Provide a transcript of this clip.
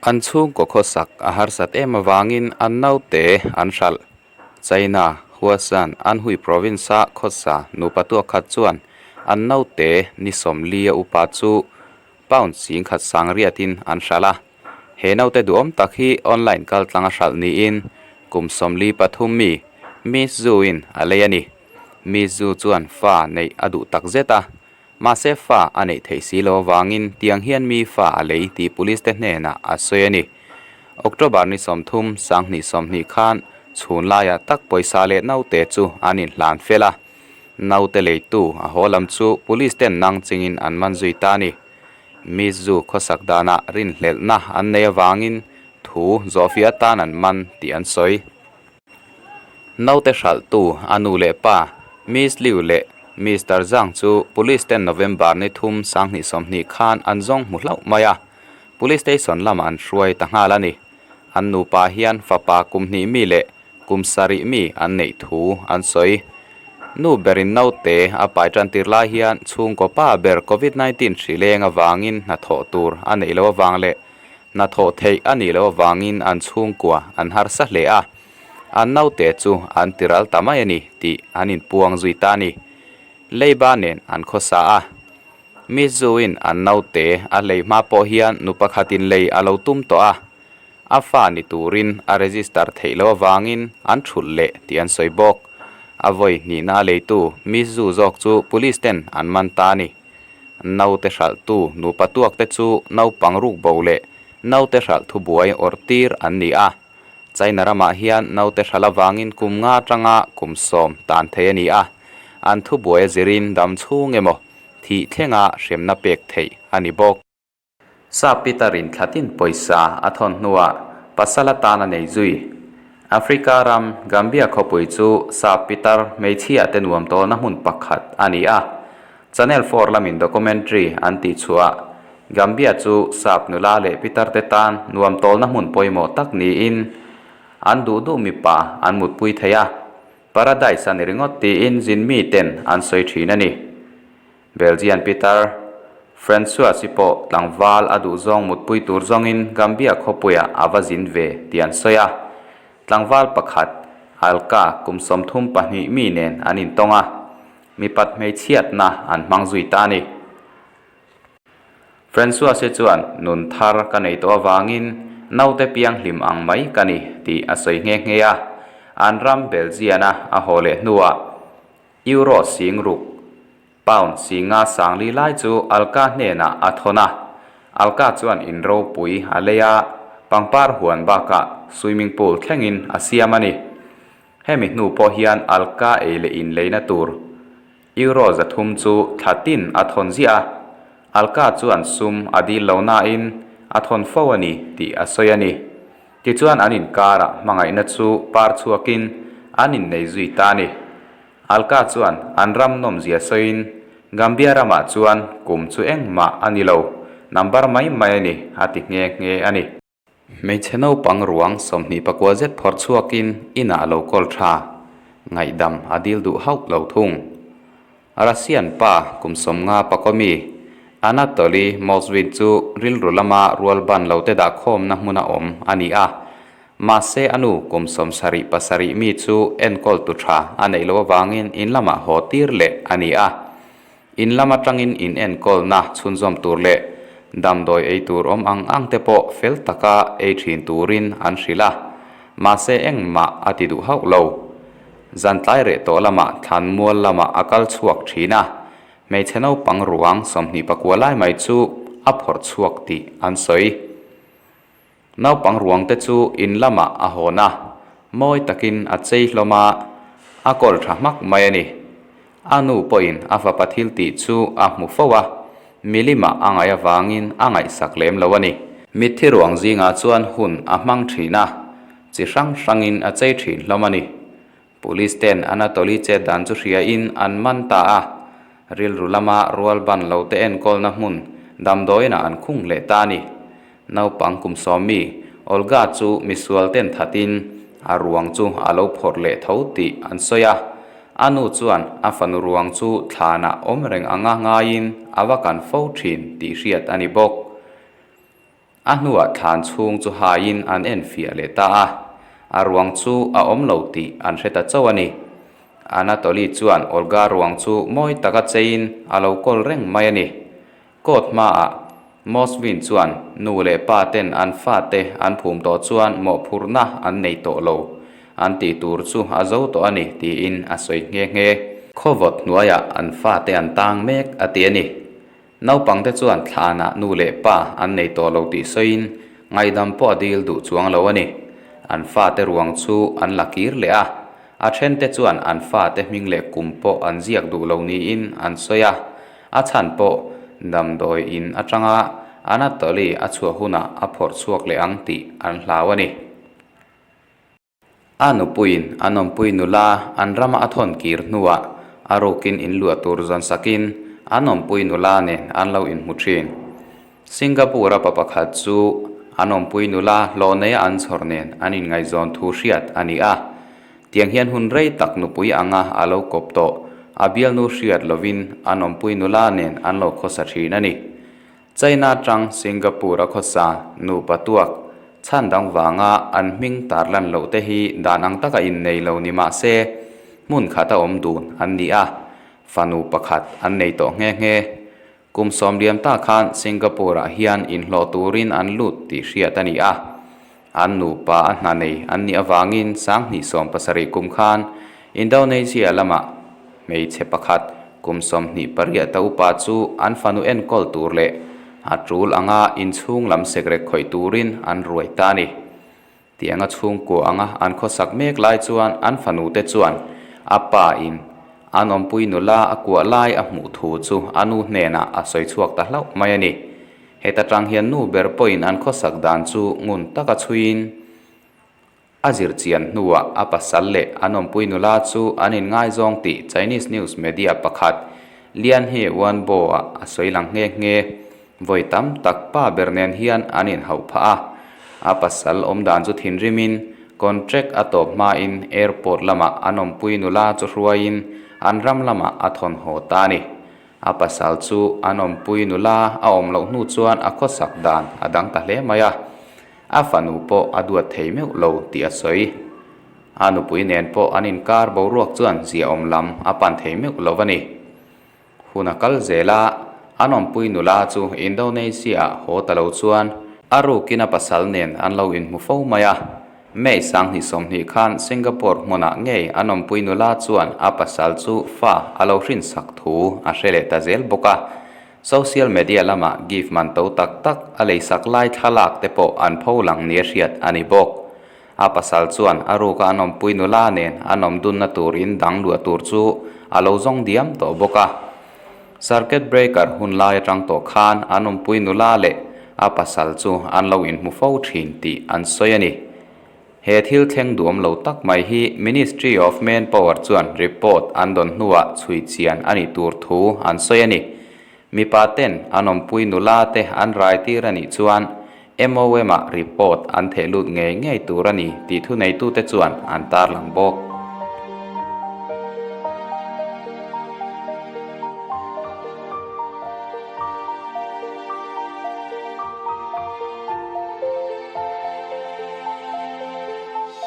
An chhungkaw khawsak a harsat em avangin an naute an hralh. China, Huashan, Anhui province-a khawsa nupa tuak khat chuan an naute ni sawmli a upa chu pound 10,000 sangriatin an hralh a. He naute duhawm tak hi online kaltlang a hralh niin kum 43 mi Miss Zhu-in a lei a ni. Miss Zhu chuan fa neih a duh takzet a. Mahse fa a neih theih si lo avangin tiang hian mi fa a lei tih police te hnenah a sawi a ni. October ni 30, 2020 khan chhun laiah tak pawisa leh naute chu an inhlan fel a. Naute leitu a haw lam chu police ten nang chingin an man zui ta a ni. Miss Zhu khawsak danah rinhlelhna an nei avangin thu zawhfiah atan an man tih an sawi. Naute hralhtu a nu leh pa Miss Liu leh Mister Zhang chu Police ten November ni thum 2020 khan an zawng hmu hlauh mai a, Police Station lamah an hruai ta nghal a ni. An nupa hian fapa kum hnih mi leh kum sarih mi an neih thu an sawi. Nu berin naute a pai tan tir lai hian chhungkaw pa ber Covid 19 hri leng avangin hnathawh tur a neih loh avang leh Hnathawh theih a nih loh avangin an chhungkua an harsa hle a, an naute chu an tiral ta mai a ni tih an inpuang zui ta a ni. Leiba nen an khawsa a, Miss Zuin an naute a hlei hma pawh hian nu pakhatin lei a lo tum tawh a, a fa ni turin a register theih loh avangin an thulh leh tih an sawi bawk. A vawi hnihna a leitu Miss Zu zawk chu police ten an man ta a ni. Naute hralhtu nupa tuakte chu naupang ruk bo leh naute hralh thubuai awrh tir an ni a. China ramah hian naute hralh avangin kum nga atanga kum 10 tan thei a ni a. An thubuai a zirin dam chhung emaw thih thlenga hremna pek theih a ni bawk. Sa Peter in thlatin pawisa a thawn hnuah pasal atan a nei zui. Africa ram Gambia khawpui chu Sa Peter hmeichhia te nuam tawlna hmun pakhat a ni a. Channel 4 lamin documentary an tih chhuah Gambia chu Sap nula leh Peter te tan nuam tawlna hmun pawimawh tak niin an duh duh mipa an mutpui thei a. Paradise a ni ringawt tiin zin mi ten an sawi thin a ni. Belgian Peter Francois hi pawh tlangval a duh zawng mutpui tur zawngin Gambia khawpuiah a va zin ve tih an sawi a. Tlangval pakhat, Alka, kum 32 mi nen an intawng a, mipat hmeichhiatna an hmang zui ta a ni. Francois hi chuan nun thar ka nei tawh avangin naute pianghlim ang mai ka ni tih a sawi nghe nghe a. An ram Belgian-a a haw leh hnuah Euro 6000, pound 540 lai chu Alka hnenah a thawn a. Alka chuan in ropui a lei a, pangpar huan bakah swimming pool thlengin a siam a ni. Hemi hnu pawh hian Alka ei leh in leina tur Euro 300 chu thla tin a thawn ziah a. Alka chuan sum a dil lo nain a thawn fo a ni tih a sawi a ni. Tichuan an inkarah hmangaihna chu par chhuakin an innei zui ta a ni. Alka chuan an ram nawmzia sawiin Gambia ramah chuan kum chu engmah a ni lo, number mai mai a ni a ti nghe nghe a ni. Hmeichhe naupang ruang 24 zet phawrh chhuakin inah a lo kawl tha, ngaihdam a dil duh hauh lo thung. Russian pa kum 50 pakawmi Anatoly Moskvin chu rilru lama rual ban lo te dahkhawmna hmuna awm a ni a. Mahse a nu kum 77 mi chu enkawl tu tha a neih loh avangin in lamah haw tir leh a ni a. In lam atangin in enkawlna chhunzawm tur leh damdawi ei tur awm ang ang te pawh fel taka ei thin turin an hrilh a. Mahse engmah a ti duh hauh lo. Zan tlai reh tawh lamah thlan mual lamah a kal chhuak thin a, hmeichhe naupang ruang 29 lai mai chu a phawrh chhuak tih an sawi. Naupang ruang te chu in lamah a hawn a, mawi takin a chei hlawm a, a kawl tha hmak mai a ni. A nu pawhin a fapa thil tih chu a hmu fo a, milimah a ngaih avangin a ngaihsak lem lo a ni. Mitthi ruang zingah chuan hun a hmang thin a, chi hrang hrangin a chei thin hlawm a ni. Police ten Anatoly chet dan chu hriain an man ta a, rilru lama rual ban lo te enkawlna hmun damdawiinah an khung leh ta a ni. Naupang kum 10 mi Olga chu misual ten thatin a ruang chu a lo phawrh leh tho tih an sawi a. A nu chuan a fanu ruang chu thlanah awm reng anga ngaiin a va kan fo thin tih hriat a ni bawk. A hnuah thlan chhung chu haiin an enfiah leh ta a, a ruang chu a awm lo tih an hre ta chauh a ni. Anatoly chuan Olga ruang chu mawi taka cheiin a lo kawl reng mai a ni. Court hmaah Mosvin chuan nu leh pa ten an fate an phum tawh chuan mawhphurhna an nei tawh lo an tih tur chu a zo tawh a ni tiin a sawi nghe nghe. Khawvawt hnuaiah an fate an tang mek a ti a ni. Naupangte chuan thlanah nu leh pa an nei tawh lo tih sawiin ngaihdam pawh a dil duh chuang lo a ni. An fate ruang chu an la kir leh a, a thente chuan an fate hming leh kum pawh an ziak duh lo niin an sawi a. A chhan pawh damdawi in atanga Anatoly a chhuah hunah a phawrh chhuak leh ang tih an hlau a ni. A nupuiin an awmpui nula an rama a thawn kir hnuah a rukin in luah tur zawn sakin an awmpui nula nen an lo inhmu thin. Singapore-a pa pakhat chu an awmpui nula hlawh neia an chhawr nen an inngaihzawn thu hriat a ni a. Tiang hian hun rei tak nupui anga a lo kawp tawh a bialnu hriat lovin an awmpui nula nen an lo khawsa thin a ni. China atang Singapore a khawsa nupa tuak chhan dang vanga an hming tar lan loh te hi dan ang taka innei lo ni mah se hmun khat a awm dun an ni a, fanu pakhat an nei tawh nghe nghe. Kum sawmliam ta khan Singapore ah hian inhlawh turin an lut tih hriat a ni a, an nupa a hna nei an nih avangin sanghnih 70 kum khan Indonesia lamah hmeichhe pakhat kum 28 ta upa chu an fanu enkawl tur leh a tul anga inchhung lam sekrek khawih turin an ruai ta a ni. Tianga chhungkua anga an khawsak mek lai chuan an fanu te chuan a pa in an awmpui nula a kuah lai a hmuh thu chu a nu hnenah a sawi chhuak ta hlauh mai a ni. Heta tang hian nu ber pawhin an khawsak dan chu ngun taka chhuiin a zir chian hnuah a pasal leh an awmpui nula chu an inngaizawng tih Chinese news media pakhat Lianhe Wanbo-ah a sawi lang nghe nghe. Vawi tam tak pa ber nen hian an inhauh phah a, a pasal awm dan chu thinrimin contract a tawp hmain airport lamah an awmpui nula chu hruaiin an ram lamah a thawn haw ta a ni. A pasal chu an awmpui nula a awm loh hnu chuan a khawsak dan a dang ta hle mai a, a fanu pawh a duat thei meuh lo tih a sawi. A nupui nen pawh an inkar boruak chuan ziaawm lam a pan thei meuh lo a ni. Hun a kal zel a, an awmpui nula chu Indonesia-ah haw ta lo chuan a rukin a pasal nen an lo inhmu fo mai a. May 2020 khan Singapore hmunah ngei an awmpui nula chuan a pasal chu fa a lo hrinsak thu a hre leh ta zel bawk a. Social media lamah gift man to tak tak a leisak lai thlalak te pawh an pho lang nia hriat a ni bawk. A pasal chuan a ruka an awmpui nula nen an awm dunna tur in dang luah tur chu a lo zawng diam tawh bawk a. Circuit breaker hun lai atang tawh khan an awmpui nula leh a pasal chu an lo inhmu fo thin tih an sawi a ni. He thil thleng duam lo tak mai hi Ministry of Manpower chuan report an dawn hnuah chhui chian a nih tur thu an sawi a ni. Mipa ten an awmpui nula te an rai tir a nih chuan MOM-ah report an theh lut ngei ngei tur a ni tih thuneitute chuan an tarlang bawk.